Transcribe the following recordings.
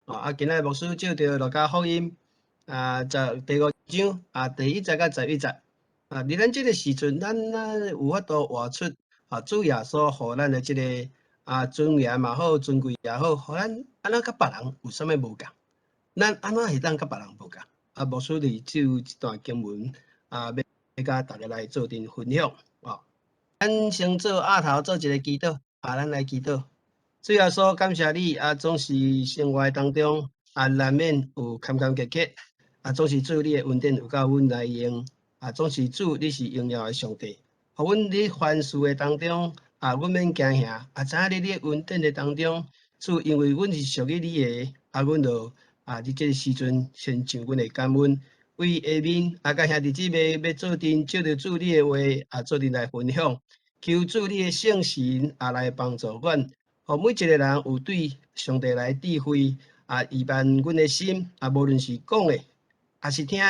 啊，今仔牧師照著路加福音啊，十第五章啊，第一節到11節。啊，佇咱這個時陣，咱啊有法度活出啊主耶穌予咱的這個啊尊嚴嘛好，尊貴也好，予咱按怎佮別人有啥物無仝？咱按怎會當佮別人無仝？啊，牧師佇這有一段經文啊，欲佮大家來做陣分享。哦，咱先做額頭做一個祈禱，啊，咱來祈禱。主耶穌，感謝你啊，總是生活當中啊，難免有坎坎坷坷啊，總是主你的恩典有夠阮來用啊，總是主你是榮耀的上帝，予阮佇凡事的當中啊，阮免驚嚇啊，知影佇你的恩典的當中，主因為阮是屬於你的啊，阮就啊，佇這個時陣先上阮的感恩，為下面啊，佮兄弟姊妹欲做陣照著主你的話啊，做陣來分享，求主你的聖神啊來幫助阮。予每一個人有對上帝來智慧啊，預備阮的心啊，無論是講的，抑是聽的，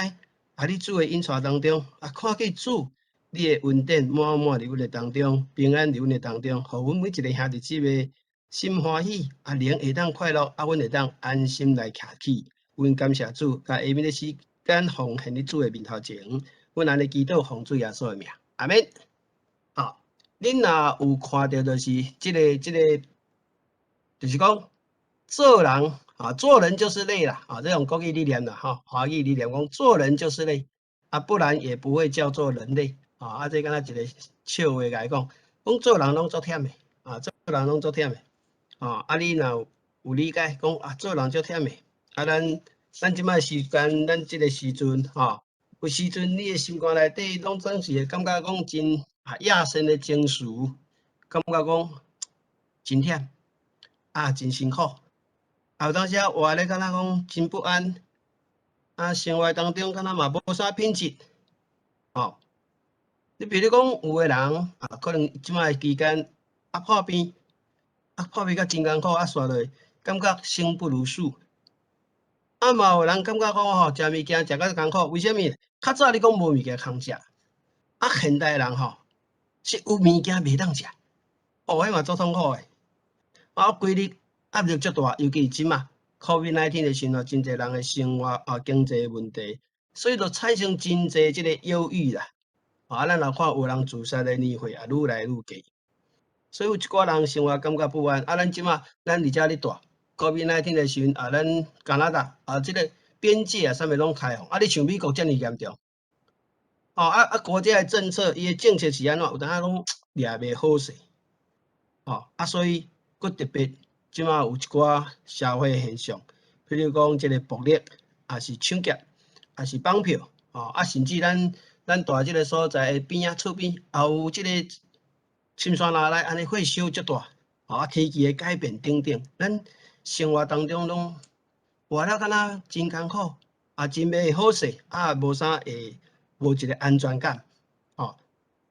啊，佇主的引帶當中啊，看見主你的恩典滿滿佇阮的當中，平安佇阮的當中，予阮每一個兄弟姊妹心歡喜，啊，靈會當快樂，啊，阮會當安心來徛起。阮感謝主，共下面的時間奉獻佇主的面頭前，阮按呢祈禱奉主耶穌的名，阿們。好，恁若有看著就是這個。就是講做人啊，做人就是累啦啊！這種國語理念啦，吼，華語理念講做人就是累啊，不然也不會叫做人類啊。啊，這敢若一個笑話來講，講做人攏足忝的啊，做人攏足忝的啊。啊，你若有理解講啊，做人足忝的啊，咱這擺時間，咱這個時陣吼，有時陣你的心肝內底攏總是會感覺講真啊，壓身的情緒，感覺講真忝。啊，真辛苦，啊，有當時啊活咧，敢若講真不安，啊，生活當中敢若嘛無啥品質，哦。你比如講有的人啊，可能這擺期間啊破病，啊破病甲真艱苦，啊煞落感覺生不如死。啊嘛有人感覺講吼，食物件食甲艱苦，為啥物？較早你講無物件通食，啊現代人吼是有物件袂當食，哦，彼嘛足痛苦的。啊，規日壓力足大，尤其這馬 COVID-19 的時陣，真濟人的生活啊經濟問題，所以就產生真濟這個憂鬱啦。啊，咱若看有人自殺的年歲也愈來愈濟，所以有一寡人生活感覺不安。啊，咱這馬咱佇遮咧蹛 COVID-19 的時陣啊，咱加拿大啊，這個邊界啊，啥物攏開放。啊，你像美國遮爾嚴重，哦啊啊，國家的政策，伊的政策是按怎？有當仔攏掠袂好勢，哦啊，所以。閣特別，這馬有一寡社會現象，比如講這個暴力，抑是搶劫，抑是綁票，哦，啊，甚至咱蹛這個所在的邊仔厝邊，也有這個深山內來按呢火燒足大，哦，啊，天氣的改變等等，咱生活當中攏活了敢若真艱苦，啊，真袂好勢，啊，無啥會無一個安全感，哦，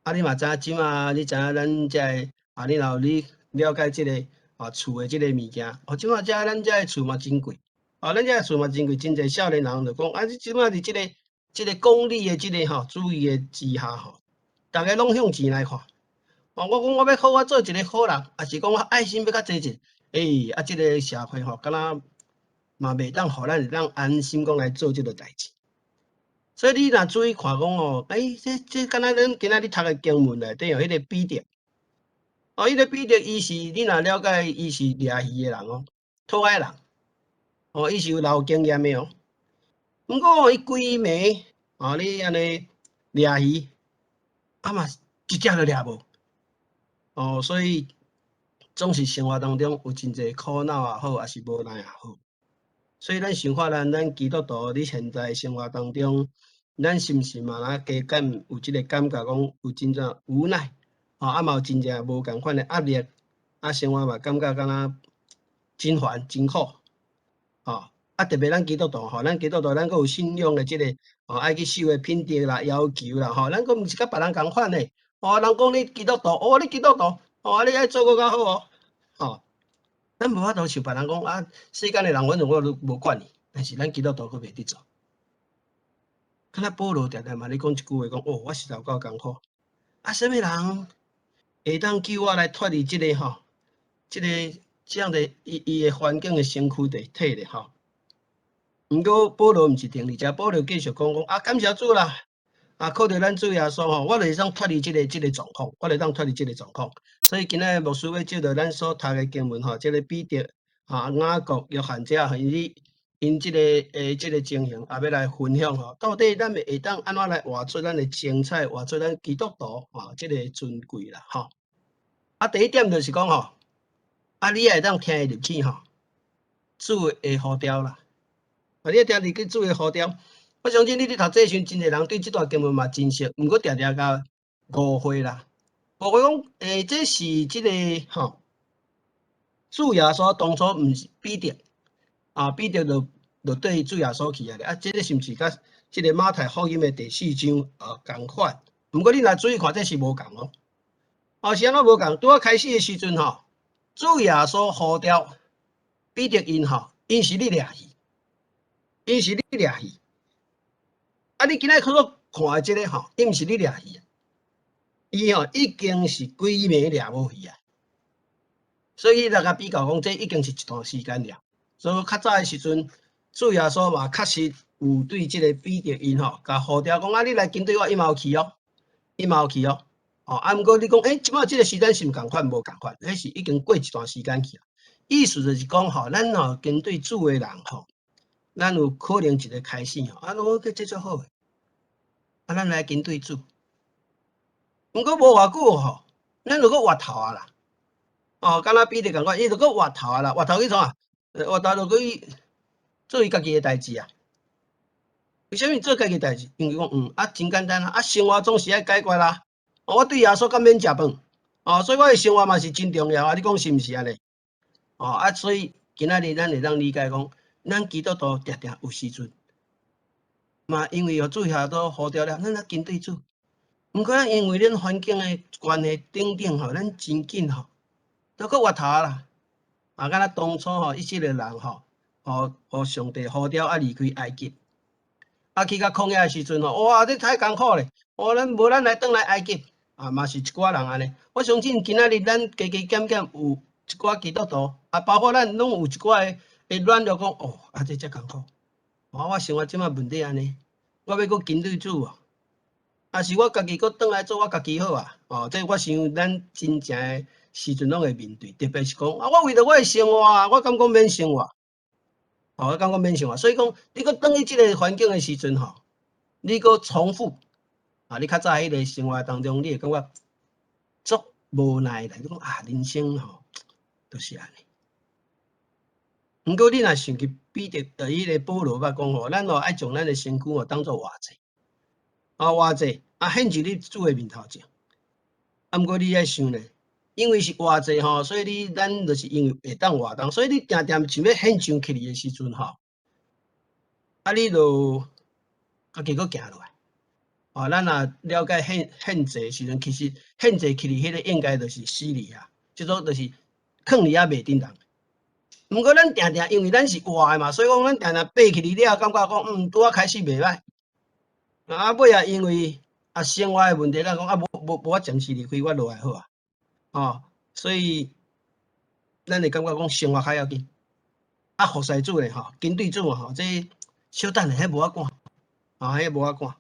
啊，你嘛知影這馬，你知影咱這个，啊，你若有你了解這個。啊，厝的這個物件，哦，這馬遮咱遮的厝嘛真貴，啊，咱遮的厝嘛真貴，真濟少年人就講，啊，這馬佇這個功利的這個吼主義的之下吼，逐家攏向錢來看。哦，我講我欲好，我做一個好人，抑是講我愛心欲較濟一，欸，啊，這個社會吼，敢若嘛袂當予咱會當安心講來做這個代誌。所以你若注意看講吼，欸，這敢若咱今仔日讀的經文內底有彼個彼得。哦，彼個彼得伊是你若了解，伊是掠魚的人哦，討海人，哦，伊是有老經驗的哦。毋過伊規暝，哦，你按呢掠魚，啊嘛一隻都掠無，哦，所以總是生活當中有真濟苦惱也好，抑是無奈也好。所以咱想看咱基督徒佇現在生活當中，咱是毋是嘛若加減有這個感覺，講有真正無奈？哦，啊嘛有真正無仝款的壓力，啊生活嘛感覺敢若真煩真苦，哦，啊特別咱基督徒吼，咱基督徒咱閣有信仰的這個哦，愛去守的品德啦、要求啦，吼，咱閣毋是佮別人仝款的，哦，人講你基督徒，哦，你基督徒，哦，你愛做閣較好哦，哦，咱無法度像別人講啊，世間的人反正我都無管伊，但是咱基督徒閣袂得做。敢若保羅定定嘛咧講一句話，講哦，我實在有夠艱苦，啊，啥物人會當救我來脫離這個吼，這個這樣的伊的環境的身軀地體咧吼？毋過保羅毋是停佇遮，保羅繼續講講啊，感謝主啦！啊，靠著咱主耶穌吼，我就會當脫離這個狀況，我會當脫離這個狀況。所以今仔日牧師欲借著咱所讀的經文吼，這個彼得、啊雅各、約翰這𪜶這個情形，也欲來分享吼，到底咱會當按怎來活出咱的精彩，活出咱基督徒吼這個尊貴啦吼。啊，第一點就是講吼，啊，你也會當聽會入去吼，主的呼召啦。啊，你聽入去主的呼召，我相信你佇讀冊時，真濟人對這段經文嘛真熟，毋過定定共誤會啦。誤會講，這是這個吼，主耶穌當初毋是彼得，啊，彼得就綴主耶穌去啊咧。啊，這個是毋是佮這個馬太福音的第四章仝款？毋過你若注意看，這是無仝哦。哦，是按怎無仝？拄仔開始的時陣吼，主耶穌呼召彼得𪜶吼，𪜶是咧掠魚，𪜶是咧掠魚。啊，你今仔去閣看的這個吼，伊毋是咧掠魚，伊吼已經是幾暝掠無魚啊。所以來共比較講，這已經是一段時間了。所以較早的時陣，主耶穌嘛確實有對這個彼得𪜶吼，共呼召講啊，你來跟隨我，伊嘛有去哦，伊嘛有去哦。哦，啊，毋過你講，這擺這個時間是毋仝款？無仝款，彼是已經過一段時間去啊。意思就是講吼，咱吼跟隨主的人吼，咱有可能一個開始吼，啊，我這足好的，啊，咱來跟隨主。毋過無偌久吼，咱就閣回頭啊啦。哦，敢若彼得仝款，伊就閣回頭啊啦，回頭去創啊？回頭就去做伊家己的代誌啊。為啥物做家己代誌？因為講，啊，真簡單啊，啊，生活總是愛解決啦。我對耶穌敢免食飯，哦，所以我的生活嘛是真重要啊！你講是毋是按呢？哦，啊，所以今仔日咱會當理解講，咱基督徒定定有時陣，嘛因為有主耶穌呼召了，咱來跟隨主。毋過咱因為咱環境的關係等等吼，咱真緊吼，都閣回頭啦。啊，敢若當初吼，以色列人吼，予上帝呼召啊離開埃及，啊去到曠野的時陣吼，哇，這太艱苦咧！哦，咱無咱來轉來埃及。啊，嘛是一寡人按呢。我相信今仔日咱加加減減有一寡基督徒，啊，包括咱攏有一寡的軟弱，講哦，啊，這遮艱苦。哦，我生活這擺問題按呢，我欲閣跟隨主哦，啊是我家己閣轉來做我家己好啊。哦，這我想咱真正的時陣攏會面對，特別是講啊，我為著我的生活啊，我敢講免生活？哦，我敢講免生活？所以講，你閣轉去這個環境的時陣吼，你閣重複。啊！你較早彼個生活當中，你會感覺足無奈啦。你講啊，人生吼，就是按呢。毋過你若想起彼得，彼個保羅捌講吼，咱吼愛將咱的身軀吼當做活祭，啊活祭，啊獻佇你主的面頭前。啊，毋過你愛想咧，因為是活祭吼，所以你咱就是因為會當活動，所以你定定想欲獻上去的時陣吼，啊，你就家己閣行落來。哦，咱若了解獻祭時陣，其實獻祭起來彼個應該就是死去啊，這種就是囥佇遐袂振動。毋過咱定定因為咱是活的嘛，所以講咱定定爬起來了，感覺講拄仔開始袂䆀。啊，尾仔因為啊生活的問題，咱講啊無無無我暫時離開，我落來好啊。哦，所以咱會感覺講生活較要緊。啊，服侍主咧吼，跟隨主吼，這小等下彼無法管，啊，彼無法管。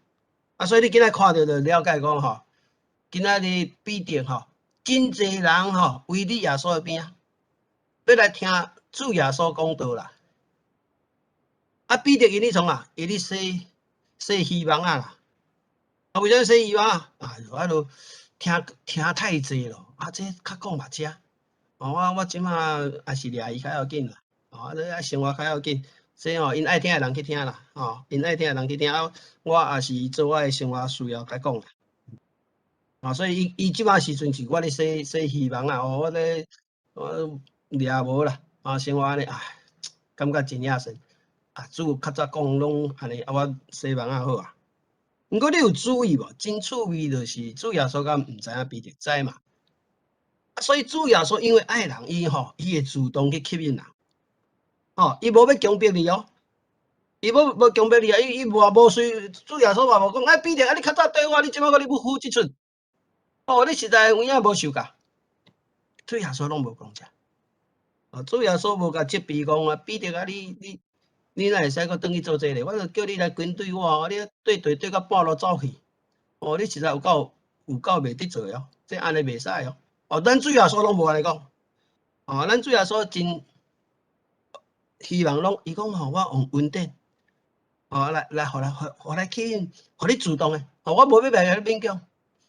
啊，所以你今仔看著就了解講吼，今仔日彼得吼，真濟人吼圍佇耶穌的邊仔，欲來聽主耶穌講道啦。啊，彼得𪜶咧創啊？伊咧洗洗魚網仔啦。啊，為啥洗魚網仔？啊，啊，就聽聽太濟咯。啊，這較講嘛遮。哦，我這馬也是掠魚較要緊啦。哦，啊，這生活較要緊。所以吼，𪜶愛聽的人去聽啦，吼，𪜶愛聽的人去聽啊。我也是做我的生活需要共講啦。啊，所以伊伊這馬時陣是我咧洗洗魚網啊，哦，我咧我掠無啦，啊，生活按呢，唉，感覺真野神。啊，主較早講攏按呢，啊，我洗網仔好啊。毋過你有注意無？真趣味就是主耶穌敢毋知影彼得知嘛？啊，所以主耶穌因為愛人，伊吼，伊會主動去吸引人。哦，伊無欲強迫你哦，伊無無強迫你啊！伊伊無無隨主耶穌嘛無講，哎，彼得啊，你較早綴我，你這擺閣你欲付這出，哦，你實在有影無受教。主耶穌攏無講這，哦，主耶穌無共責備講啊，彼得啊，你你你哪會使閣轉去做這個？我就叫你來跟隨我，你綴綴綴到半路走去，哦，你實在有夠袂得做哦，這按呢袂使哦。哦，咱主耶穌攏無按呢講，哦，咱主耶穌真希望攏，伊講吼，我用恩典，哦，來來，予來予來吸引，予你主動的，哦，我無欲來予你勉強，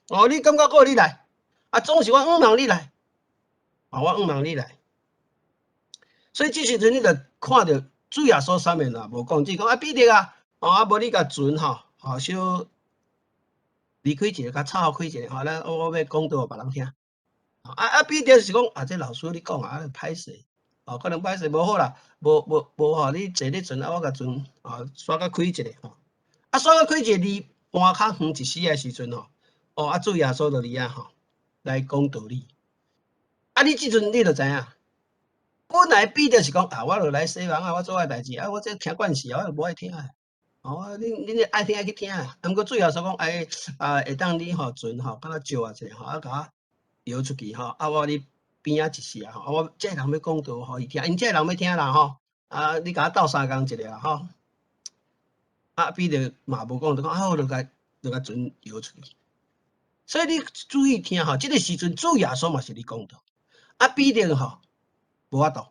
哦，你感覺好你來，啊，總是我向望你來，哦，我向望你來，所以這時陣你就看著主耶穌啥物啦，無講，只講啊彼得啊，哦啊無你共船吼，吼小離開一下，共插開一下，吼，咱我欲講道予別人聽。啊啊彼得是講啊，這老師你講啊，歹勢，哦，可能歹勢無好啦，無無無吼，你坐咧船啊，我共船啊，煞較開一下吼，啊，煞較開一下離岸較遠一絲的時陣吼，哦，啊，主耶穌就佇遐吼來講道理。啊，你這陣你就知影，本來彼得是講啊，我就來洗網啊，我做我代誌啊，我這聽慣勢啊，我就無愛聽啊。哦，恁恁愛聽愛去聽啊。啊，毋過主耶穌講，哎啊，會當你吼船吼，敢若借我一下吼，啊，共我搖出去吼，啊，我佇邊仔一絲啊吼，啊，我這個人欲講道予伊聽，𪜶這個人欲聽啦吼，啊，你共我鬥相共一下啦吼。啊，彼得嘛無講，就講啊，我就共船搖出去。所以你注意聽吼，這個時陣主耶穌嘛是咧講道，啊，彼得吼無法度，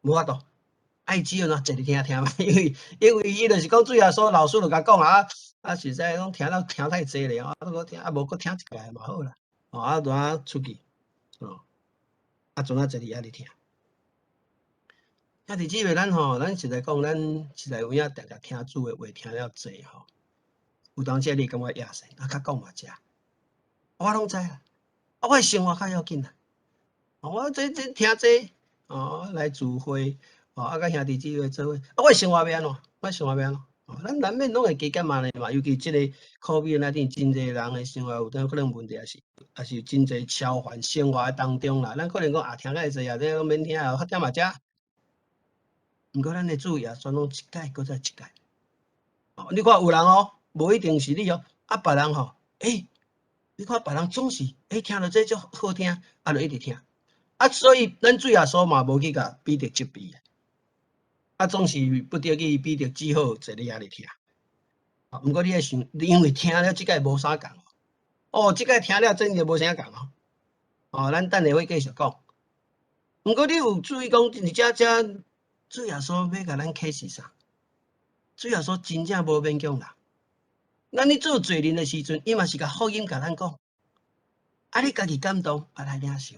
無法度，愛只有吶坐佇聽聽嘛，因為伊就是講主耶穌老師就共講啊，啊，實在攏聽了聽太濟咧，啊，閣聽啊，無閣聽一擺嘛好啦，哦，啊，就啊出去，哦，啊，陣仔坐佇遐咧聽。兄弟姊妹，咱吼，咱實在講，咱實在有影定定聽主的話聽了濟吼，有當時你會感覺厭世，啊，較講嘛食，我攏知啦，啊，我的生活較要緊啦，我這聽這，哦，來聚會，哦，啊，佮兄弟姊妹做伙，啊，我的生活欲按怎？我的生活欲按怎？哦，咱難免攏會加減按呢嘛，尤其這個 COVID 內底真濟人的生活有當可能問題，也是真濟超凡生活的當中啦。咱可能講啊，聽較會濟啊，這攏免聽啊，較點嘛食。毋過咱的主耶穌攏一擺閣再一擺。哦，你看有人哦，無一定是你哦，啊，別人吼，欸，你看別人總是欸，聽著這足好聽，啊，就一直聽。啊，所以咱主耶穌嘛無去共彼得責備。啊，總是不得已，彼得只好坐佇遐咧聽。啊，毋過你愛想，因為聽了這擺無啥仝。哦，這擺聽了真的無啥仝哦。哦，咱等下會繼續講。毋過你有注意講，佇遮遮主耶穌欲共咱啟示啥？主耶穌真正無勉強人。咱咧做罪人的時陣，伊嘛是共福音共咱講。啊，你家己感動，啊來領受。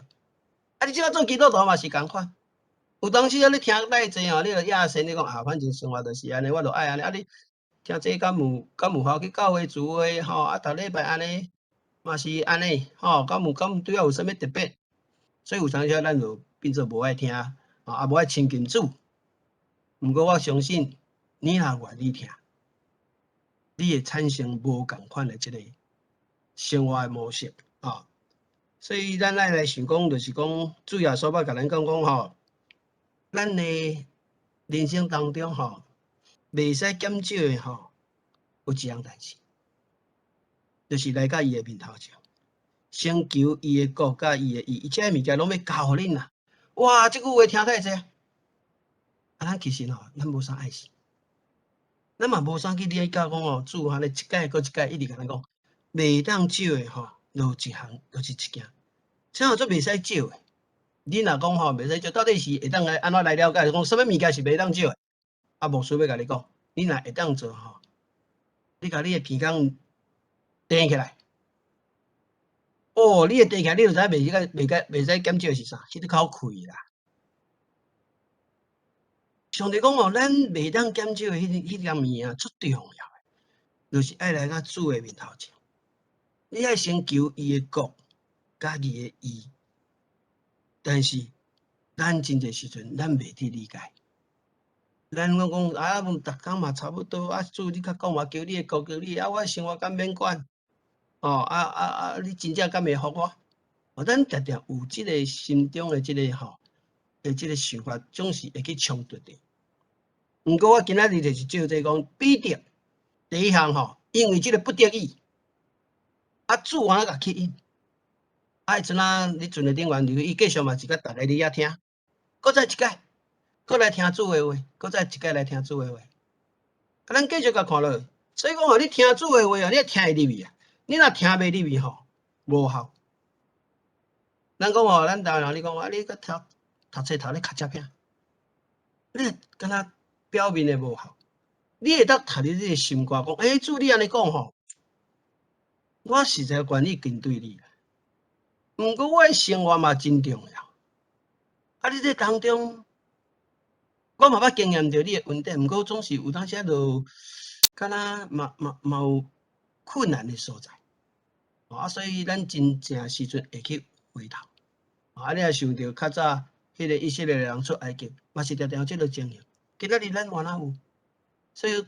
啊，你這擺做基督徒嘛是仝款。有當時啊，你聽太濟吼，你就厭世，你講啊，反正生活就是按呢，我就愛按呢。啊，你聽這敢有效去教會聚會吼？啊，逐禮拜按呢，嘛是按呢吼？敢有對我有啥物特別？所以有當時咱就變做無愛聽，啊，無愛親近主。毋過我相信，你若願意聽，你會產生無仝款的這個生活的模式啊。所以咱愛來想講，就是講主耶穌欲共咱講講吼，咱的人生當中吼，袂使減少的吼，有一項代誌，就是來到伊的面頭前，先求伊的國佮伊的義，伊這物件攏欲交予恁啦。哇，這句話聽太濟啊！咱其實吼，咱無啥愛心，咱嘛無啥去理解講哦，主按呢一擺閣一擺一直共咱講，袂當少的吼，就一項，就是一件，啥叫做袂使少的？你若講吼袂使少，到底是會當來按怎來了解？講啥物物件是袂當少的？啊，牧師欲共你講，你若會當做吼，你共你的鼻孔釘起來，哦，你的釘起來，你就知影袂使減少的是啥？彼口氣啦。上帝講哦，咱袂當減少的彼項物件，足重要的，就是愛來到主的面頭前。你愛先求伊的國，佮伊的義。但是，咱真濟時陣，咱袂去理解。咱攏講啊，逐工嘛差不多啊，主你較講話求你的國，求你的啊，我生活敢免管？哦，啊啊啊！你真正敢會予我？哦，咱定定有這個心中的這個吼的這個想法，總是會去衝突的。毋過我今仔日就是照這講，彼得第一項吼，因為這個不得已，啊，主按呢共吸引，啊，彼陣啊，佇船的頂懸，伊繼續嘛是共逐个佇遐聽，閣再一擺，閣來聽主的話，閣再一擺來聽主的話。啊，咱繼續共看落，所以講吼，你聽主的話哦，你愛聽會入去啊。你若聽袂入去吼，無效。咱講吼，咱台灣人你講啊，你閣讀讀冊讀咧較遮片，你敢若表面的無效。你會當讀入你的心肝講，欸，主你按呢講吼，我實在願意跟隨你。毋過我的生活嘛真重要。啊，你這當中，我嘛捌經驗著你的恩典，毋過總是有當時就敢若嘛嘛嘛有困難的所在。啊，所以咱真正時陣會去回頭。啊，你若想著較早彼個以色列人出埃及，嘛是常常有這個情形。今仔日咱嘛若有，所以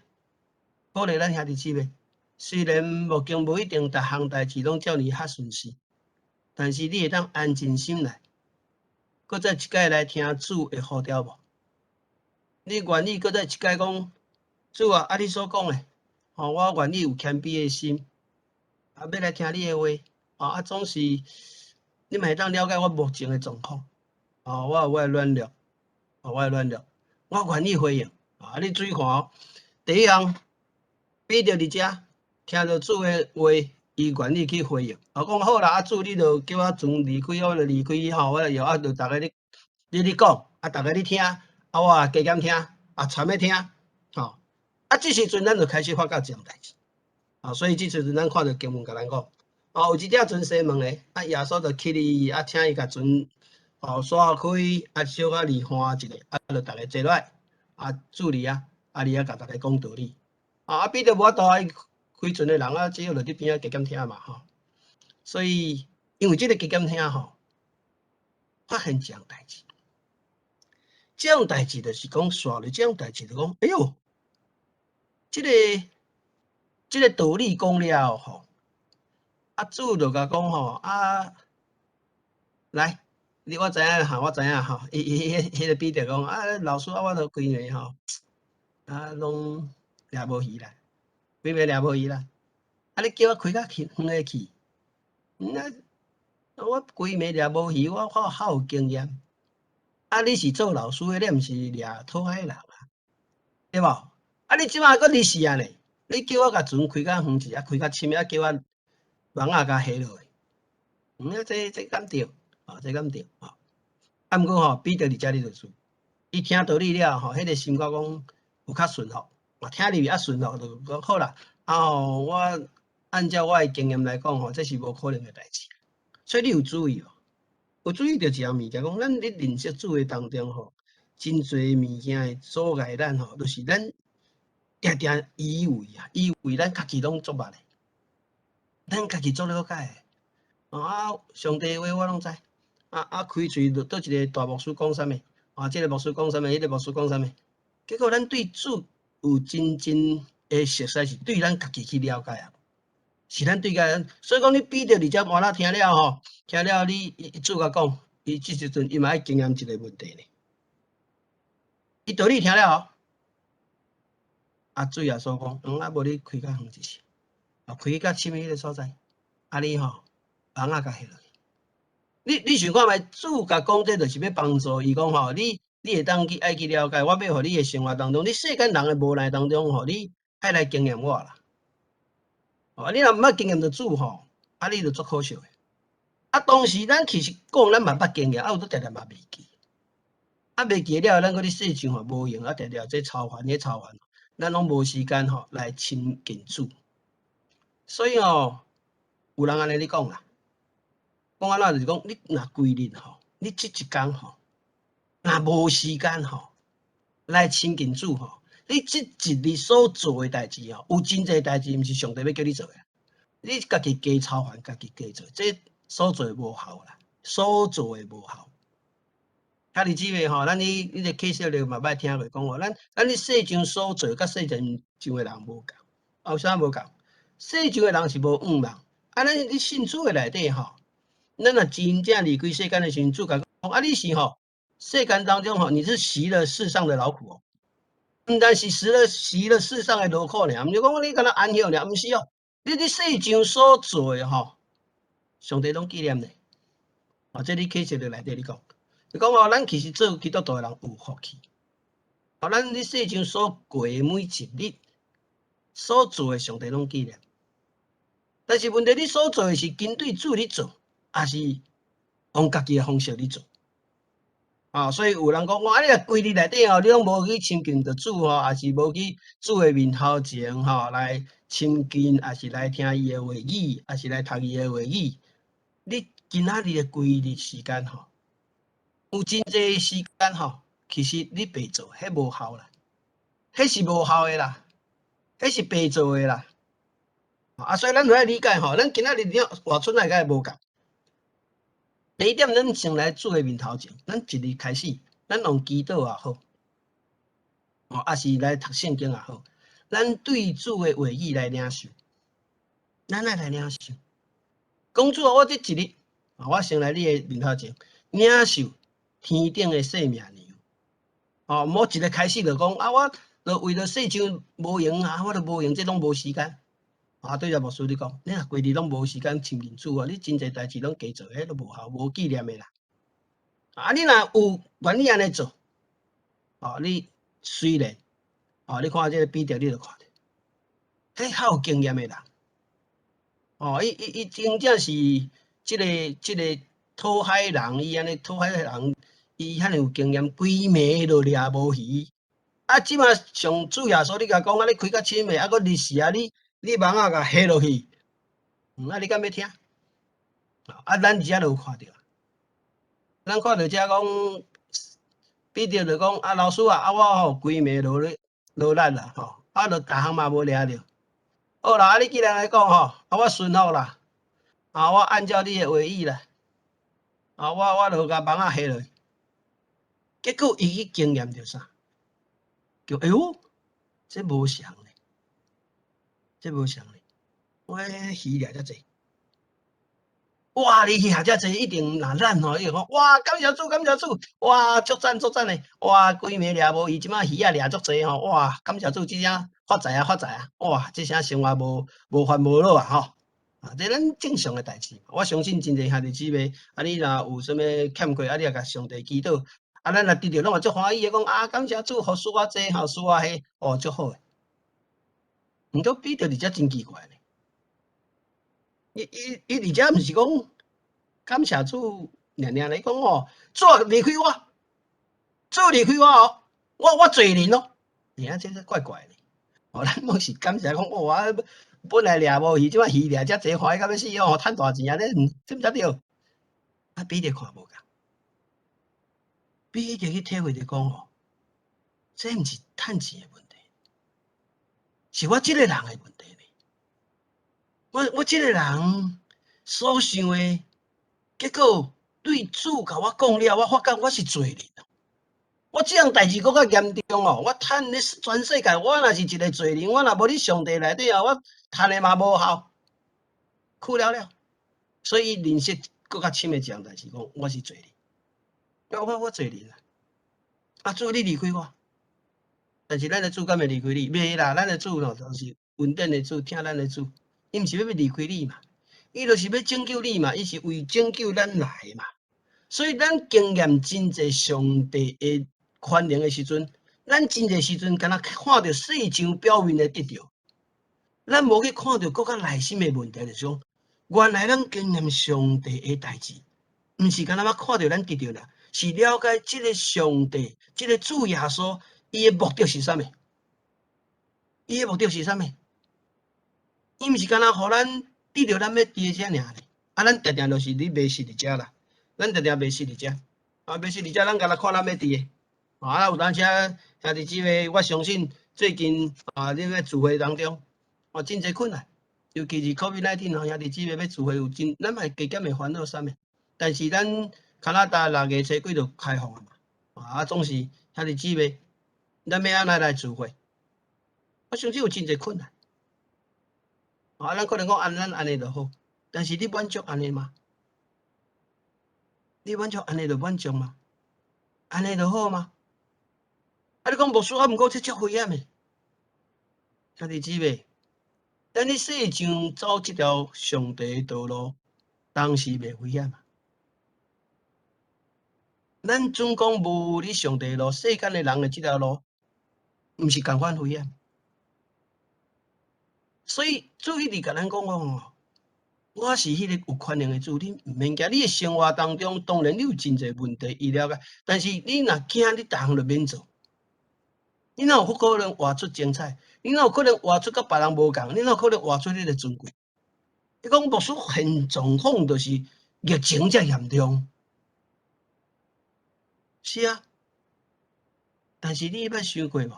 鼓勵咱兄弟姊妹，雖然目前無一定逐項代誌攏照你較順遂，但是你會當安靜心來，閣再一擺來聽主的呼召無？你願意閣再一擺講，主啊，啊你所講的，吼，我願意有謙卑的心，啊，欲來聽你的話，啊，總是你嘛會當了解我目前的狀況，哦，我有我的軟弱，哦，我的軟弱，我願意回應，啊，你注意看哦，第一項，彼得佇遮聽著主的話，伊願意去回應，啊，講好啦，啊，主你就叫我船離開，我就離開吼，我就搖啊，就逐家咧你咧講，啊，逐家咧聽，啊，我也加減聽，啊，參咧聽，吼，啊，這時陣咱就開始發覺一項代誌，啊，所以這時陣咱看著經文共咱講，哦，有一隻船西門的，啊，耶穌就起去，啊，請伊共船，哦，徙開，啊，小可離岸一下，啊，就逐家坐落來，啊，主佇遐，啊，佇遐共逐家講道理，啊，彼得無法度啊，開船的人啊，只好就佇邊仔加減聽嘛，吼。所以因為這個加減聽吼，發現一項代誌，這項代誌就是講，煞落這項代誌就講，哎喲，這個道理講了吼，啊，主就共講吼，啊，來，你我知影哈，我知影吼，伊伊彼彼個彼得講，啊，老師啊，我都規暝吼，啊，攏掠無魚啦，規暝掠無魚啦，啊，你叫我開較遠的去，啊，我規暝掠無魚，我較有經驗。啊，你是做老師的，你毋是掠討海的人啊，對無？啊，你這馬閣離死啊呢？你叫我共船開較遠一下，開較深，啊，叫我網仔共下落去，啊，這敢對？啊，這敢對？啊，啊，毋過吼，彼得佇遮裡就說，伊聽道理了吼，彼個心肝講有較順服，啊，聽入去啊順服，就講好啦。啊吼，我按照我的經驗來講吼，這是無可能的代誌。所以你有注意無？有注意著一項物件，講咱佇認識主的當中吼，真濟物件會阻礙咱吼，就是咱定定以為啊，以為咱家己攏足捌的，咱家己足了解的。啊，上帝話我攏知。啊啊，開喙就佗一個大牧師講啥物，啊，這個牧師講啥物，彼個牧師講啥物，結果咱對主有真真的熟悉，是對咱家己去了解啊。是咱對家，所以講你彼得佇遮換啦聽了吼，聽了你主共講，伊這時陣伊嘛愛經驗一個問題呢。伊道理聽了吼，啊，主耶穌講，啊，無你開較遠一些，啊，開較深彼個所在，啊，你吼網仔共下落去。你想看覓？主共講這就是欲幫助伊講吼，你會當去愛去了解，我欲予你的生活當中，你世間人的無奈當中吼，你愛來經驗我啦。哦，你若毋捌經驗著主吼，啊，你就足可惜的。啊，當時咱其實講，咱嘛捌經驗，啊，有都定定嘛袂記。啊，袂記了，咱閣佇世上吼無閒，啊，定定這操煩，彼操煩，咱攏無時間吼來親近主。所以吼，有人按呢咧講啦，講按怎就是講，你若規日吼，你這一工吼，若無時間吼來親近主吼，你這一日所做的代誌吼，有真濟代誌毋是上帝欲叫你做的，你家己加操煩，家己加做，這所做的無效啦，所做的無效。兄弟姊妹吼，咱佇彼個啟示錄嘛捌聽過講吼，咱佇世上所做，佮世上上的人無仝，啊有啥無仝？世上的人是無向望，啊，咱佇信主的內底吼，咱若真正離開世間的時陣，主共講，啊，你是吼世間當中吼，你是習了世上的勞苦哦，毋但是習了世上的勞苦爾，毋是講你敢若安息爾，毋是哦，你佇世上所做的吼，上帝攏紀念咧。哦，這你啟示錄內底你講，伊講哦，咱其實做基督徒的人有福氣，啊，咱佇世上所過的每一日，所做的，上帝攏記念。但是問題，你所做的是針對主咧做，抑是用家己的方式咧做？啊，所以有人講，哇，你若規日內底吼，你攏無去親近著主吼，抑是無去主的面頭前吼來親近，抑是來聽伊的話語，抑是來讀伊的話語，你今仔日的規日時間吼，有真濟時間吼，其實你白做，彼無效啦，彼是無效的啦，彼是白做的啦。啊，所以咱就愛理解吼，咱今仔日了活出來敢會無仝。第一點，咱先來主的面頭前，咱一日開始，咱用祈禱也好，哦，抑是來讀聖經也好，咱對主的話語來領受，咱愛來領受。講主啊，我這一日，我先來你的面頭前領受天頂的生命糧。哦，無一个開始就講啊，我就為著世上無閒啊，我都無閒，這攏無時間。啊，對著牧師你講，你若規日攏無時間親近主啊，你真濟代誌攏加做，彼都無效、無紀念的啦。啊，你若有願意按呢做，哦，你雖然，哦，你看這个彼得，你就看著，彼較有經驗的人，哦，伊伊伊真正是這个討海人，伊按呢討海人，伊遐爾有經驗，規暝都掠無魚。啊，這馬上主耶穌，你共講啊，你開較深的，啊，閣日時啊，你網仔共下落去，啊，你敢欲聽？啊，咱遮就有看著，咱看著遮講，彼得就講啊，老師啊，啊我吼規暝落咧落力啦，吼，啊，就逐項嘛無掠著。好啦，啊，你既然來講吼，啊，我順服啦，啊，我按照你的話語啦，啊，我就共網仔下落去。結果伊去經驗著啥？就哎喲，這無相咧。這無相咧，我魚掠遮濟，哇！你魚掠遮濟，一定若咱吼，伊會講哇，感謝主，感謝主，哇，足讚足讚的，哇，規暝掠無魚，這馬魚仔掠足濟吼，哇，感謝主，這聲發財啊發財啊，哇，這聲生活無煩無惱啊吼，啊，這咱正常的代誌，我相信真濟兄弟姊妹，啊，你若有啥物欠缺，啊，你也共上帝祈禱，啊，咱若得著攏嘛足歡喜的，講啊，感謝主，予賜我這，予賜我彼，哦，足好的。毋過彼得佇遮真奇怪呢，伊伊伊佇遮毋是講感謝主，爾爾來講吼，主離開我，主離開我哦，我罪人咯，爾這個怪怪的。哦，咱攏是感謝講，哦，我本來掠無魚，這擺魚掠遮濟，歡喜甲欲死哦，趁大錢啊！這毋才對。啊，彼得看無仝，彼得去體會著講吼，這毋是趁錢的問題。是我這个人的問題呢。我這个人所想的，結果對主共我講了，我發覺我是罪人。我這項代誌閣較嚴重哦！我趁咧全世界，我若是一个罪人，我若無佇上帝內底啊，我趁的嘛無效，苦了了。所以認識閣較深的一項代誌，講我是罪人，我罪人啊！啊，主你離開我。但是咱的主敢會離開你？袂啦，咱的主吼就是恩典的主，疼咱的主，伊毋是欲離開你嘛，伊就是欲拯救你嘛，伊是為拯救咱來的嘛。所以咱經驗真濟上帝的寬容的時陣，咱真濟時陣敢若看著世上表面的得著，咱無去看著閣較內心的問題，就是講，原來咱經驗上帝的代誌，毋是干焦看著咱得著啦，是了解這个上帝，這个主耶穌。伊的目的是啥物？伊的目的是啥物？伊毋是干焦予咱得著咱欲得的遮爾呢？啊，咱定定就是咧迷失佇遮啦，咱定定迷失佇遮，啊，迷失佇遮，咱干焦看咱欲得的。啊，有當時兄弟姊妹，我相信最近啊，你欲聚會當中，哦，真濟困難，尤其是 COVID-19 吼，兄弟姊妹欲聚會有真，咱嘛會加減會煩惱啥物？但是咱加拿大6月初幾就開放啊嘛，啊，總是兄弟姊妹，咱欲按怎來聚會？我相信有真濟困難。啊，咱可能講按咱按呢就好，但是你滿足按呢嗎？你滿足按呢就滿足嗎？按呢就好嗎？啊，你講牧師啊，毋過這足危險的，兄弟姊妹，咱佇世上走這條上帝的道路，當時袂危險啊。咱總講無佇上帝的路，世間的人的這條路，毋是仝款危險。所以主一直共咱講講哦，我是彼個有權能的主，你毋免驚。你的生活當中當然你有真濟問題，伊了解，但是你若驚，你逐項就免做。你哪有可能活出精彩？你哪有可能活出佮別人無仝？你哪有可能活出你的尊貴？伊講牧師現狀況就是疫情遮嚴重，是啊。但是你捌想過無？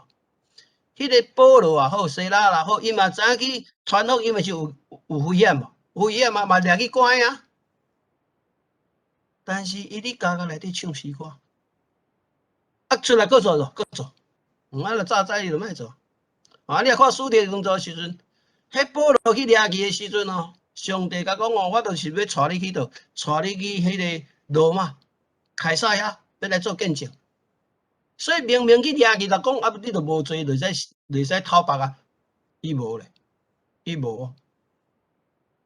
彼個保羅也好，西拉也好，伊嘛知影去傳福音是有危險無？有危險啊，嘛掠去關啊。但是伊佇監獄內底唱詩歌，啊出來閣做囉，閣做。啊，若早知伊就莫做。啊，你若看使徒行傳時陣，彼保羅去掠去的時陣哦，上帝共講哦，我就是欲帶你去佗，帶你去彼個羅馬、凱撒遐，欲來做見證。所以明明去掠去，就講啊，你著無罪，就會使會使偷白啊。伊無咧，伊無哦。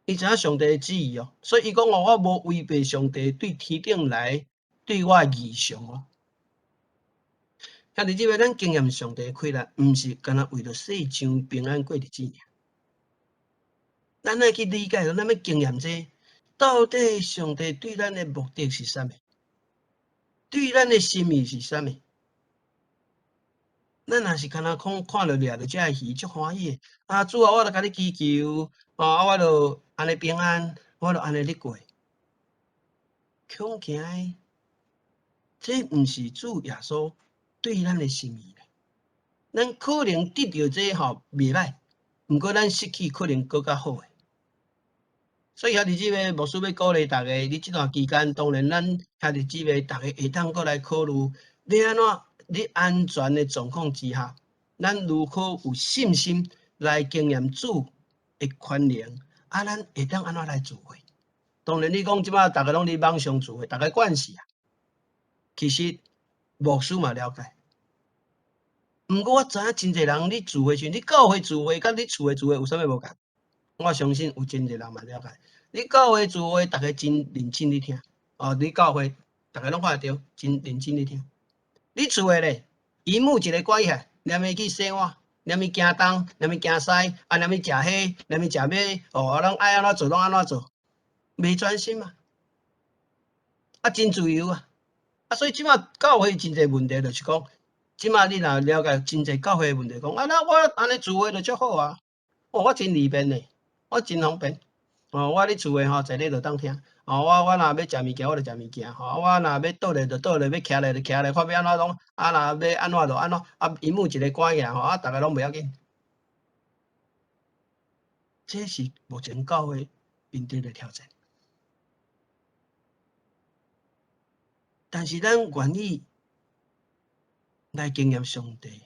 伊知影上帝的旨意哦，所以伊講哦，我無違背上帝對天頂來對我的異象哦。兄弟姊妹，咱經驗上帝的氣力，毋是干焦為著世上平安過日子爾。咱愛去理解，咱欲經驗這到底上帝對咱的目的是啥物？對咱的心意是啥物？咱若是干焦講看著掠著這魚，足歡喜的。啊，主啊，我著共你祈求，啊，我著按呢平安，我著按呢咧過。恐驚，這毋是主耶穌對咱的心意。咱可能得著這吼袂歹，毋過咱失去可能閣較好的。所以兄弟姊妹，牧師欲鼓勵大家，佇這段期間，當然咱兄弟姊妹逐家會當閣來考慮，欲按怎佇安全的狀況之下，咱如何有信心來經驗主的權能，啊，咱會當按怎來聚會？當然，你講這擺逐家攏佇網上聚會，逐家慣勢啊。其實牧師嘛了解，毋過我知影真濟人，你聚會時，你教會聚會，佮你厝的聚會有啥物無仝？我相信有真濟人嘛了解。你教會聚會，逐家真認真咧聽，哦，你教會逐家攏看會著，真認真咧聽。你厝的咧，螢幕一个關起來，連伊去洗碗，連伊行東，連伊行西，啊，連伊食彼，連伊食彼，哦，攏愛按怎做攏按怎做，袂專心嘛。啊，真自由啊！啊，所以這擺教會真濟問題，就是講，這擺你若了解真濟教會的問題，講啊，那我按呢聚會就足好啊。哦，我真利便的，我真方便。哦，我佇厝的吼，坐咧就當聽。哦，我若欲食物件，我就食物件。吼，我若欲倒咧就倒咧，欲徛咧就徛咧，看欲按怎攏，啊，若欲按怎就按怎。啊，螢幕一个關起來吼，啊，逐家攏袂要緊。這是目前教會面對的挑戰。但是咱願意來經驗上帝，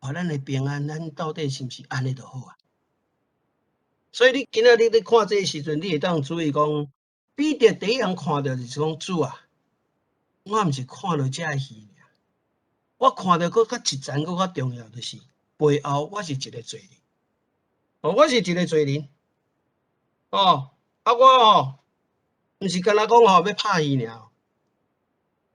予咱的平安，咱到底是毋是按呢就好啊？所以你今仔日咧看這个時陣，你會當注意講，彼得第一項看著就是講主啊，我毋是看著這魚爾，我看著閣較一層閣較重要，就是背後我是一個罪人，哦，我是一個罪人，哦，啊我吼，毋是干焦講吼欲拍魚爾。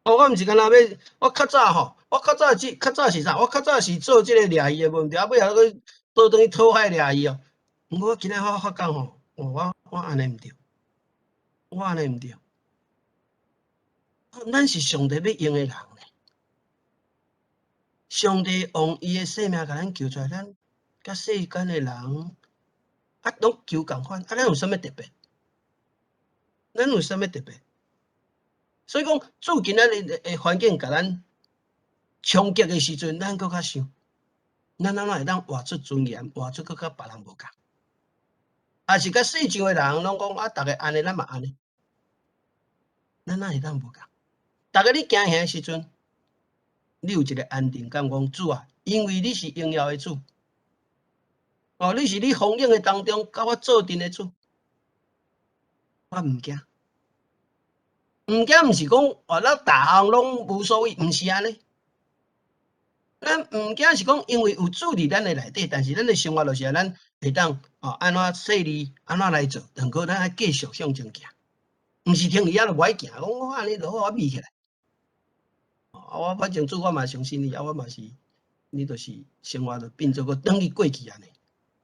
哦，我毋是干焦欲，我較早吼，我較早是較早是啥？我較早是做這個掠魚的問題，啊，尾後閣倒轉去討海掠魚哦。毋過我今仔我發覺吼，哦，我按呢毋對，我按呢毋對。咱是上帝欲用的人咧，上帝用伊的性命共咱救出來，咱佮世間的人啊，攏求仝款，啊，咱有啥物特別？咱有啥物特別？所以講，主今仔日的環境共咱衝擊的時陣，咱閣較想，咱按怎會當活出尊嚴，活出閣較別人無仝？抑是佮世上的人攏講啊，逐家按呢，咱嘛按呢，咱哪會當無仝？逐家你驚嚇的時陣，你有一個安定感，講主啊，因為你是榮耀的主，哦，你是你風湧的當中，佮我做陣的主，我毋驚。毋驚毋是講哦，咱逐項攏無所謂，毋是按呢。咱毋驚是講，因為有主佇咱的內底，但是咱的生活就是咱會當哦，按怎細膩，按怎來做，毋過咱愛繼續向前行，毋是停佇遐就無愛行，講我按呢就好，我眯起來。啊，我反正主我嘛相信你，啊，我嘛是你就是生活就變做閣轉去過去按呢，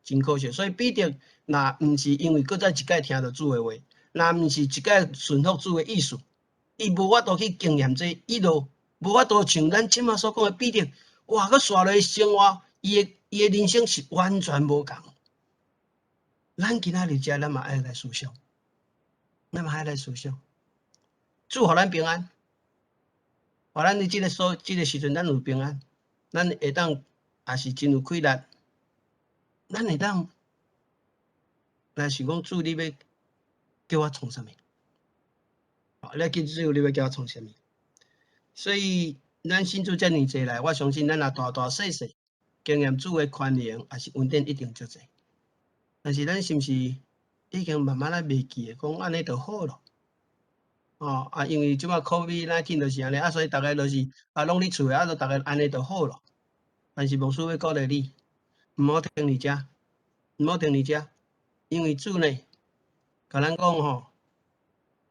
真可惜。所以彼得若毋是因為閣再一擺聽著主的話，若毋是一擺順服主的意思，伊無法度去經驗這，伊就無法度像咱這馬所講的彼得，哇！閣紲落去生活，伊的人生是完全無仝。咱今仔日遮，咱嘛愛來思想，咱嘛愛來思想。主予咱平安，予咱佇這個時陣，咱有平安，咱會當也是真有氣力，咱會當來想講，主你欲叫我創啥物？你記主你欲叫我創啥物？所以咱信主遮爾濟來，我相信咱若大大細細經驗主的寬容，抑是恩典一定足濟。但是咱是毋是已經慢慢仔袂記得，講按呢就好咯？哦啊，因為這擺 COVID-19 就是按呢，啊，所以逐家就是啊，攏佇厝的，啊，就逐家按呢就好咯。但是牧師欲鼓勵你，毋好停佇遮，毋好停佇遮，因為主呢，共咱講吼，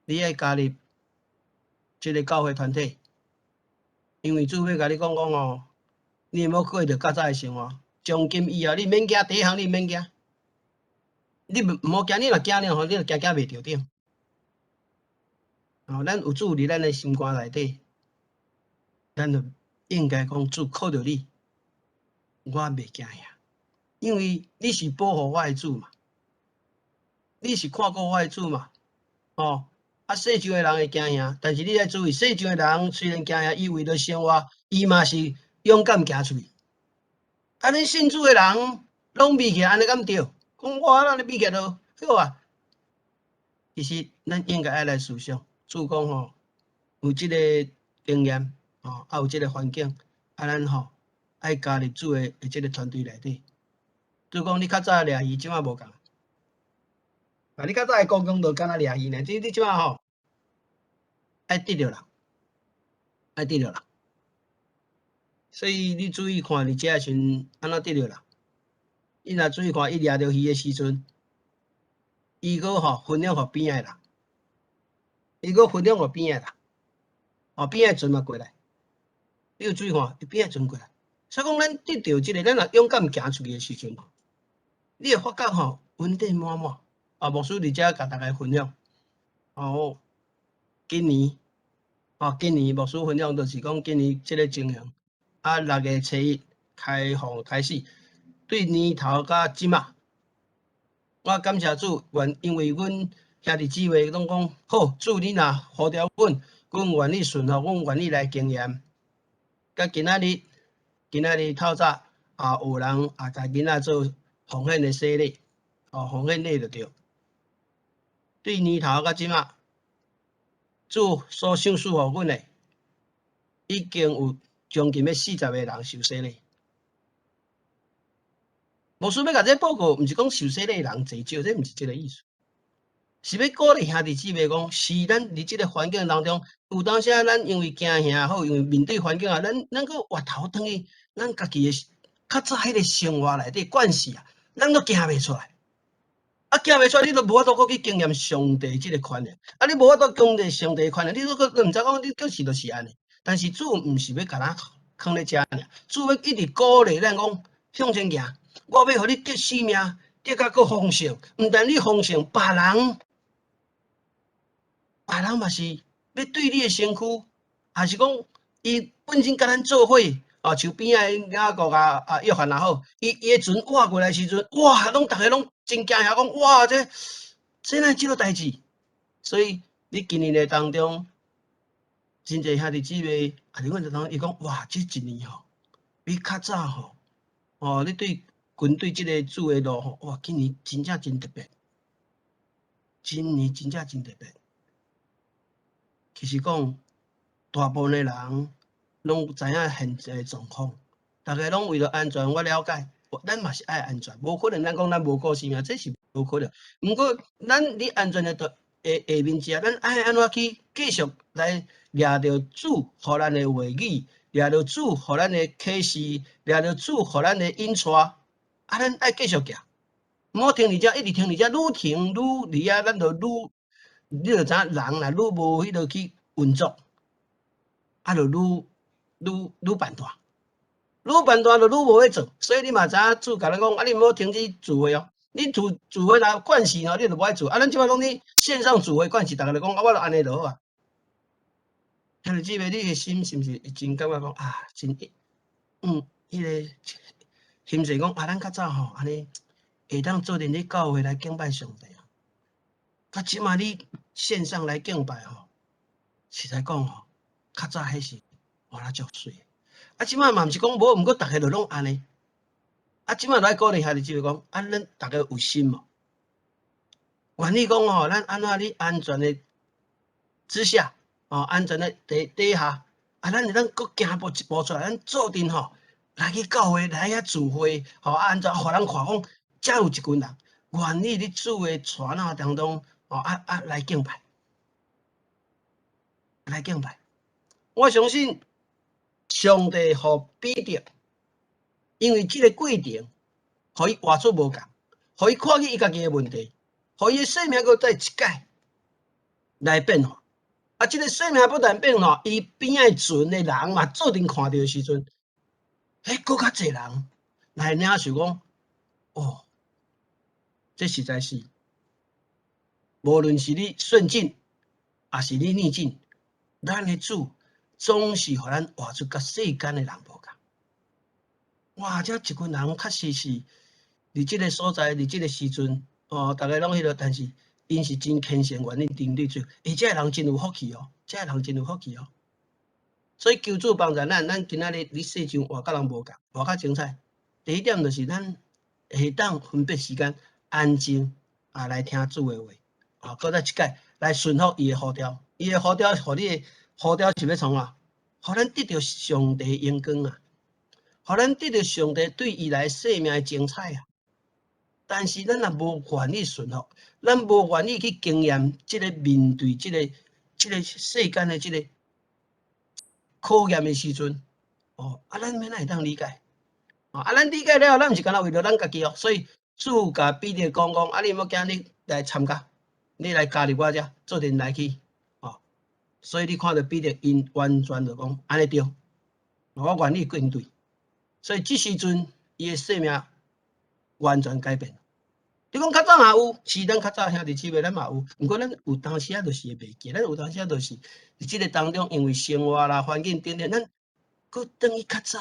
你愛加入這個教會團體，因為主欲共你講講吼，你毋好過著較早的生活，從今以後你免驚第一項，你免驚，你毋好驚，你若驚了吼，你就驚驚袂著頂。哦，咱有主佇咱的心肝內底，咱就應該講主靠著你，我袂驚呀，因為你是保護我的主嘛，你是看顧我的主嘛，哦，啊，世上的人會驚嚇，但是你愛注意，世上的人雖然驚嚇，伊為著生活，伊嘛是勇敢行出去。啊，恁信主的人攏避起來，按呢敢對？講我按呢避起來就好啊。其實咱應該愛來思想，主講吼，有這個經驗，吼，啊有這個環境，啊咱吼愛加入主的這個團隊內底。主講你較早掠魚，這馬無仝。啊，你較早的高工就敢若掠魚呢，你這馬吼愛得著人，愛得著人。所以你注意看，佇遮時陣按怎得著人？你若注意看，伊掠著魚的時陣，伊閣吼分享予邊仔的人，伊閣分享予邊仔的人，哦，邊仔的船嘛過來，你有注意看，伊邊仔的船過來。所以講，咱得著這個，咱若勇敢行出去的時陣，你會發覺吼，恩典滿滿。啊，牧師佇遮共大家分享。哦，今年，哦，今年牧師分享就是講今年這個情形。啊，6月初1開放開始，對年頭到這馬，我感謝主，願因為阮兄弟姊妹攏講好，主你若呼召阮，阮願意順服，阮願意來經驗。佮今仔日，今仔日透早啊，有人啊，共囡仔做奉獻的洗禮，哦，奉獻禮就對。對年頭到這馬，主所賞賜予阮的，已經有將近欲40個人受洗禮。牧師欲共這報告，毋是講受洗禮的人濟少，這毋是這個意思，是欲鼓勵兄弟姊妹講，是咱佇這個環境當中，有當時啊，咱因為驚嚇好，因為面對環境啊，咱閣回頭轉去，咱家己的較早彼個生活內底慣勢啊，咱閣行袂出來。啊，行袂出來，你都無法度閣去經驗上帝這個寬容。啊，你無法度經歷上帝寬容，你閣閣毋知講你就是就是按呢。但是主毋是欲共咱囥咧遮爾，主欲一直鼓勵咱講向前行。我欲予你得性命，得較閣豐盛。毋但你豐盛，別人，別人嘛是欲對你的身軀，抑是講伊本身共咱做伙，啊，像邊仔雅各啊、啊約翰也好，伊的船倚過來時陣，哇，攏逐家攏真驚嚇，講哇，這哪會這個代誌？所以你今年的當中，真濟兄弟姊妹，啊，佇阮這當中，伊講哇，這一年吼，比較早吼，哦，你對跟對這個主的路吼，哇，今年真正真特別，今年真正真特別。其實講，大部分的人攏知影現在狀況，逐家攏為著安全，我了解，咱嘛是愛安全，無可能咱講咱無顧性命，這是無可能。毋過，咱佇安全的下面之下，咱愛按怎去繼續來掠著主予咱的話語，掠著主予咱的啟示，掠著主予咱的引帶，啊，咱愛繼續行，毋好停佇遮，一直停佇遮，愈停愈佇遐，咱就愈，你就知影人若愈無彼落去運作，啊，就愈愈愈辦大，愈叛惰就愈無欲做，所以你嘛知影主共咱講，啊，你毋好停止聚會哦。你聚聚會若慣勢吼，你就無愛做。啊，咱這擺攏咧線上聚會慣勢，逐家就講啊，我就按呢就好啊。兄弟姊妹，你的心是毋是真感覺講啊，真彼个心情講啊，咱較早吼，按呢會當做陣咧教會來敬拜上帝啊。啊，這擺你線上來敬拜吼，實在講吼，較早彼是活得足媠。啊，這擺嘛毋是講無，毋過逐家就攏按呢。啊，這擺來鼓勵兄弟姊妹講，啊，咱逐家有心無？願意講吼，咱按怎咧安全的之下，哦，安全的底底下，啊，咱會當閣行步一步出來，咱做陣吼來去教會來遐聚會，吼，啊，按怎予人看講，遮有一群人願意佇主的帶領當中，哦，啊啊來敬拜，來敬拜。我相信上帝予彼得，因為這個過程，予伊活出無仝，予伊看見伊家己的問題，予伊的生命閣再一改來變化。啊，這個生命不但變化，伊邊仔船的人嘛，做陣看著的時陣，欸，閣較濟人來領受講，哦，這實在是，無論是你順境，抑是你逆境，咱的主總是予咱活出佮世間的人無仝。哇！這一群人確實是佇這個所在，佇這個時陣，哦，逐家攏彼落，但是𪜶是真虔誠，願意跟隨主。欸，這个人真有福氣哦，這个人真有福氣哦。所以求主幫助咱，咱今仔日佇世上活佮人無仝，活較精彩。第一點就是咱會當分別時間安靜啊來聽主的話，啊，閣再一擺來順服伊的呼召，伊的呼召，予你的呼召是欲創啥？予咱得著上帝榮光啊！予咱得著上帝對伊來生命的精彩啊！但是咱若無願意順服，咱無願意去經驗這个面對這个世間的這个考驗的時陣，哦，啊，咱欲按怎會當理解？哦，啊，咱理解了後，咱毋是干焦為著咱家己哦，所以主共彼得講講，啊，你莫驚，你來參加，你來加入我遮，做陣來去，哦，所以你看著彼得𪜶完全就講按呢對，我願意跟隨，所以這時陣伊的生命完全改變。你講較早嘛有，是咱較早兄弟姊妹咱嘛有，毋過咱有當時仔就是會袂記，咱有當時仔就是佇這個當中，因為生活啦、環境等等，咱閣轉去較早，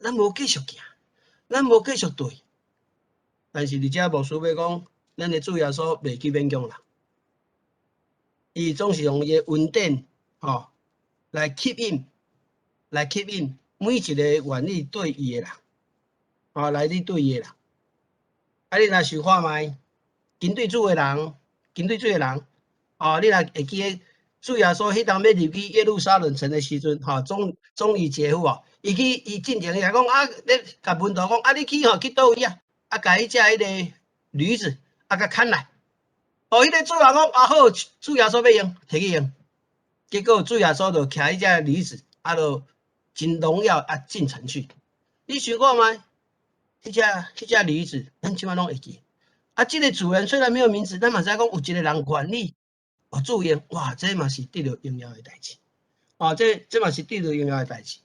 咱無繼續行，咱無繼續對。但是佇遮牧師欲講，咱的主耶穌袂去勉強人，伊總是用伊的恩典，吼，來吸引，來吸引每一個願意對伊的人，吼，來去對伊的人。啊！你若想看覓，跟隨主的人，跟隨主的人，哦，你若會記得主耶穌彼當欲入去耶路撒冷城的時陣，吼，總總理節有無？伊去伊進前伊來講啊，咧共門徒講啊，你去吼去佗位啊？啊，共彼隻彼个驢子啊，共牽來。哦，彼个主人講啊好，主耶穌欲用，提去用。結果主耶穌就騎彼隻驢子，啊，就真榮耀啊進城去。你想看覓？彼隻驢子，咱這擺攏會記。啊，這个主人雖然沒有名字，咱嘛知影講有一個人願意予主用，哇，這嘛是得著榮耀的代誌。哦，這嘛是得著榮耀的代誌。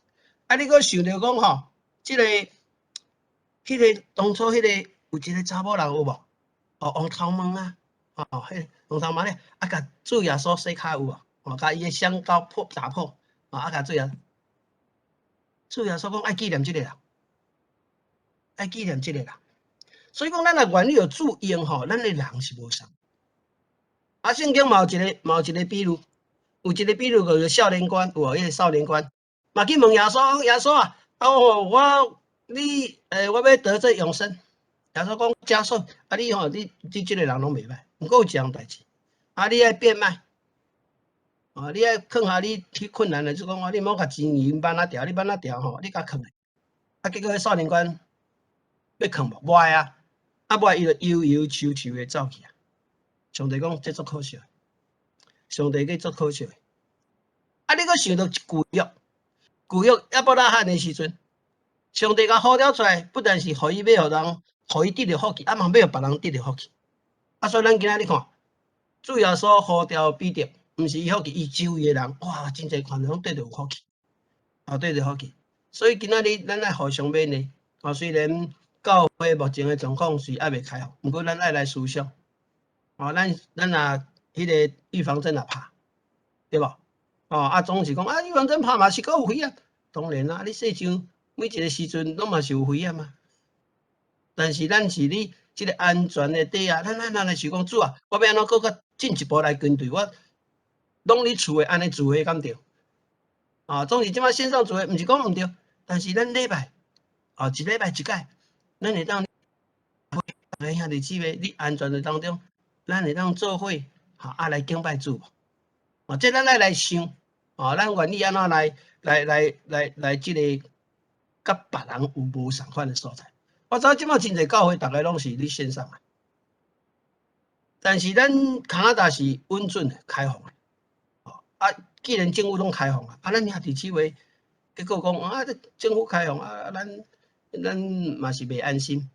啊，你閣想著講吼，這个、彼个當初彼个有一個查某人有無？哦，王頭毛啊，哦，彼王頭毛咧，啊，共主耶穌洗跤有無？哦，共伊的香膏破打破，啊，共主耶穌講愛紀念這个人。愛紀念這個人，所以講咱若願意予主用吼，咱的人是無仝。啊，聖經嘛有一个，嘛有一个比喻，有一个比喻叫做少年官，有無？彼个少年官嘛去問耶穌，耶穌啊，哦，我你我欲得這永生。耶穌講，假說啊，你吼，你這个人攏袂䆀，毋過有一項代誌，啊，你愛變賣，啊，你愛囥下你去困難的，就講你莫共錢銀挽仔牢，你挽仔牢吼，你共囥咧。啊，結果彼少年官欲囥無？無愛啊！啊，無愛伊就憂憂愁愁的走去啊。上帝講這足可惜，上帝閣足可惜。啊，你閣想著舊約，舊約亞伯拉罕的時陣，上帝共呼召出來，不但是予伊欲予人，予伊得著福氣，啊嘛欲予別人得著福氣。啊，所以咱今仔日看，主耶穌呼召彼得，毋是伊福氣，伊周圍的人，哇，真濟看著攏得著有福氣，啊，得著福氣。所以今仔日咱愛互相勉勵。啊，雖然教會目前的狀況是猶未開放，毋過咱愛來思想。哦，咱若彼个預防針若拍，對無？哦，啊，總是講啊，預防針拍嘛是閣有危險。當然啦，你世上每一个時陣攏嘛是有危險啊。但是咱是佇這个安全的底下，咱來想講主啊，我欲按怎閣較進一步來跟隨我，攏佇厝的按呢聚會敢對？啊，總是這擺線上聚會，毋是講毋對，但是咱禮拜，哦，一禮拜一擺，咱會當逐个兄弟姊妹佇安全的當中，咱會當做伙，吼啊來敬拜主無？哦，這咱愛來想，哦，咱願意按怎來這个佮別人有無仝款的所在。我知影這擺真濟教會，逐个攏是佇線上啊，但是咱加拿大是允准的開放的，哦啊，既然政府攏開放啊，啊，咱兄弟姊妹結果講啊，這政府開放啊，咱嘛是袂安心。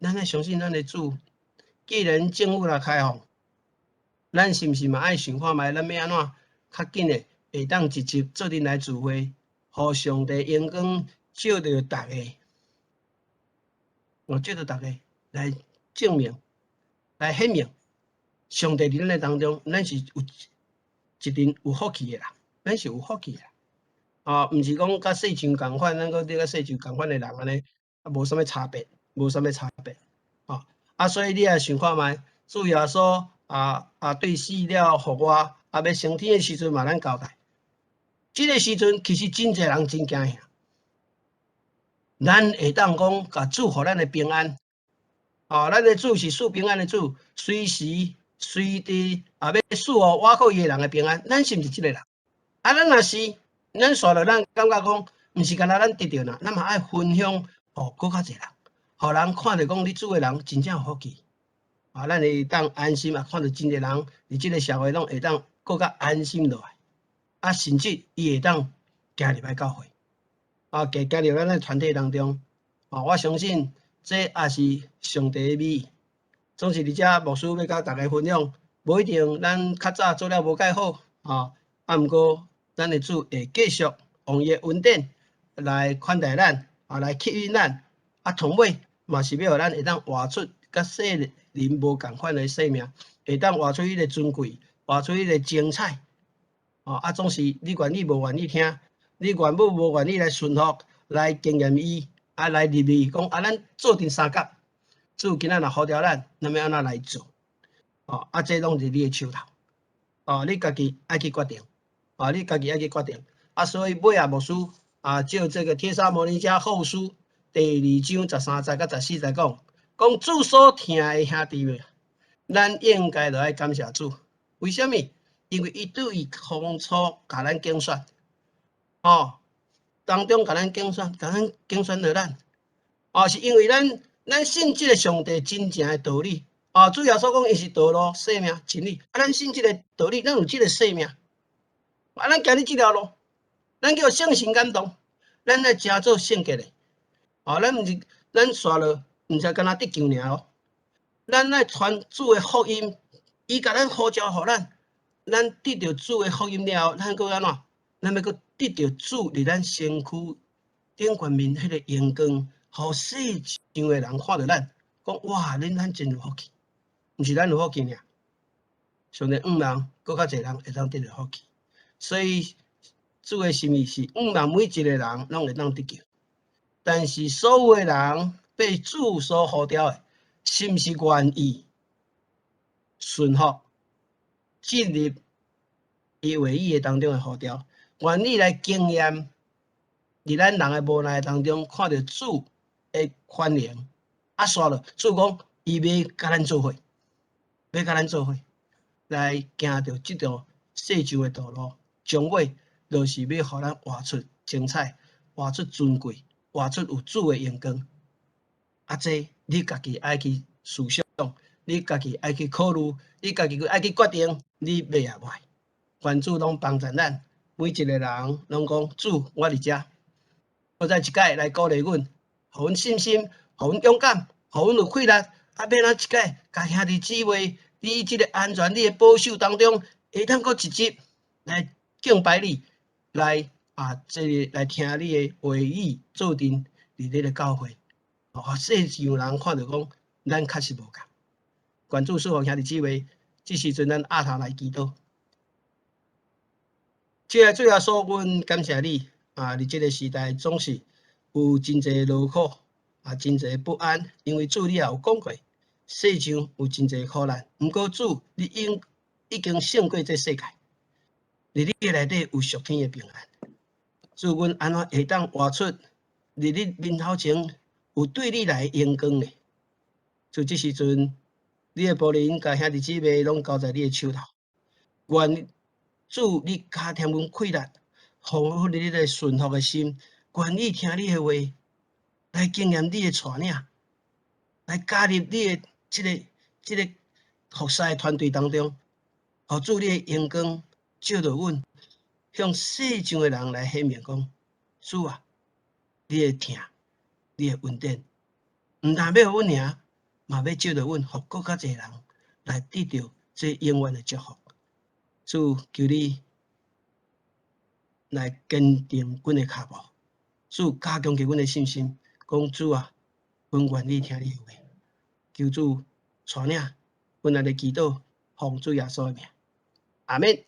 咱愛相信咱的主，既然政府若開放，咱是毋是嘛愛想看覓，咱欲按怎較緊的會當直接做陣來聚會，予上帝榮光照著逐个。我照著逐个來證明、來顯明，上帝佇咱的當中，咱是有一定有福氣的啦，咱是有福氣的。哦，毋是講佮世上仝款，咱閣佇佮世上仝款的人按呢，啊，無啥物差別，無啥物差別。哦，啊，所以你也想看覓，主耶穌啊對死了復活，啊欲升天的時陣嘛，咱交代。這个時陣其實真濟人真驚嚇。咱會當講，共主予咱的平安，哦，咱的主是賜平安的主，隨時隨地啊，欲賜予倚靠伊的人的平安。咱是毋是這个人？啊，咱若是，咱煞落咱感覺講，毋是干焦咱得著啦，咱嘛愛分享予閣較濟人，予人看著講你主的人真正有福氣，啊，咱會當安心啊，看著真濟人佇這个社會攏會當閣較安心落來，啊，甚至伊會當行入來教會。啊，加加入咱的團體當中，啊，我相信這也是上帝的美意。總是佇遮牧師欲佮大家分享，無一定咱較早做了無蓋好，啊，啊，毋過咱的主會繼續用伊的恩典來款待咱，啊，來吸引咱，啊，同尾嘛是欲予咱會當活出佮世人無仝款的生命，會當活出彼个尊貴，活出彼个精彩。哦，啊，總是你願意無願意聽？你願無無願意來順服，來經驗伊，啊來入去，講啊，咱做陣相佮，主今仔若呼召咱，咱欲按怎來做？哦，啊，這攏佇你的手頭，哦，你家己愛去決定，哦，你家己愛去決定。啊，所以尾仔牧師啊，照這个帖撒羅尼迦後書第二章13節佮14節講，講主所疼的兄弟們，咱應該著愛感謝主。為啥物？因為伊對伊當初共咱揀選。哦，當中共咱揀選，共咱揀選著咱，哦，是因為咱信這个上帝真正的道理。哦，主耶穌講伊是道路、生命、真理。啊，咱信這个道理，咱有這个生命。啊，咱行佇這條路，咱叫聖神感動，咱來成做聖潔的。哦，咱毋是，咱煞落，毋是干焦得救爾哦。咱愛傳主的福音，伊共咱呼召予咱，咱得著主的福音了後，咱閣按怎？咱欲閣得著主佇咱身軀頂懸面彼个榮光，予世上的人看著咱，講哇，恁咱真有福氣，毋是咱有福氣爾，上帝向望閣較濟人會當得著福氣，所以主的心意是向望每一个人攏會當得救，但是所有的人被主所呼召的，是毋是願意順服進入伊話語的當中的呼召？願意來經驗，佇咱人的無奈當中，看著主的寬容，啊，煞落主講，伊欲佮咱做伙，欲佮咱做伙，來行著這條世上的道路，終尾就是欲予咱活出精彩，活出尊貴，活出有主的榮光。啊，這你家己愛去思想，你家己愛去考慮，你家己愛去決定，你欲抑無愛？願主攏幫助咱。每一個人攏講主，我佇遮，閣再一擺來鼓勵阮，予阮信心，予阮勇敢，予阮有氣力，啊，欲按怎一擺，共兄弟姊妹，佇這个安全、你的保守當中，會當閣一直來敬拜你，來啊，這个來聽你的話語，做陣佇你的教會，予世上人看著講，咱確實無仝。願主賜福兄弟姊妹，這時陣咱阿頭來祈禱。親愛主耶穌，阮感謝你啊！佇這个時代總是有真濟勞苦啊，真濟不安，因為主你也有講過，世上有真濟苦難。毋過主，你已經勝過這世界，佇你的內底有屬天的平安。主，阮按怎會當活出佇你面頭前有對你來的榮光呢？主，這時陣，你的僕人共兄弟姊妹攏交在你的手頭。願主你加添阮氣力，予阮你的順服的心，願意聽你的話，來經驗你的帶領，來加入你的這個服侍的團隊當中，予主你的榮光照著阮，向世上的人來顯明講，主啊，你的疼，你的恩典，毋但欲予阮爾，嘛欲照著阮，予閣較濟人來得著這永遠的祝福。主，求你來堅定阮的跤步，主加強起阮的信心，講主啊，阮願意聽你的話。求主帶領，阮來祈禱，奉主耶穌的名，阿們。